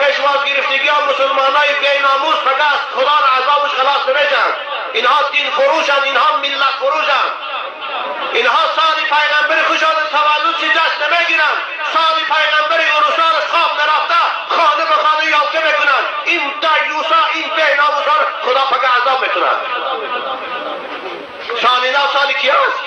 پیشواز گرفتگی ها مسلمان های بیناموس فقط خدا را عذابش خلاص نمیشن. اینها دین فروشن، اینها ملت فروشن، اینها سال پیغمبر خوشان تولد چی دست نمیگیرن، سال پیغمبر اروسا خواب نرفته خانه به خانه یالکه میکنن. این دیوسا، این بیناموسا خدا فقط عذاب میکنن. سال نو سال کی است؟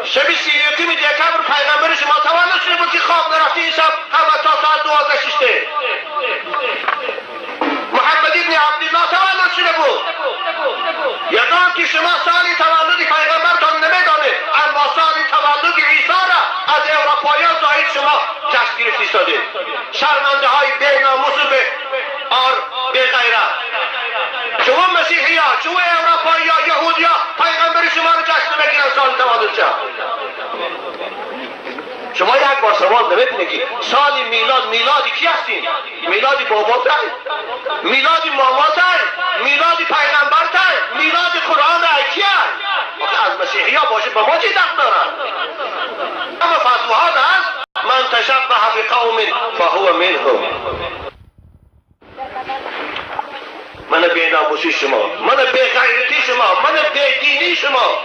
شب 31 دکبر پیغمبر شما تولد شده بود که خواب نرفته این شب همه تا ساعت 12 ششته. محمد ابن عبدالله تولد شده بود. یگان که شما سال تولد پیغمبرتان نمیدانید، اما سال تولد عیسی را از اروپاییان زاید شما جشن گرفته ایستادید. شرمنده های بیناموس و به آر به غیرت. شما مسیحی ها، شما اروپایی ها، یهودی ها پیغمبر شما رو جشن نمیگیرن سال تولد شما. شما یک بار سوال نمیکنید که سال میلاد میلادی کی هستین؟ میلادی بابا تای؟ میلادی ماما تای؟ میلادی پیغمبر تای؟ میلاد قرآن کیه؟ از مسیحی ها باشه به ما چی دخل دارن؟ اما فتوها هست من تشبه بقوم فهو منهم. من بیناموسی شما، من بی غیرتی شما، من بی دینی شما.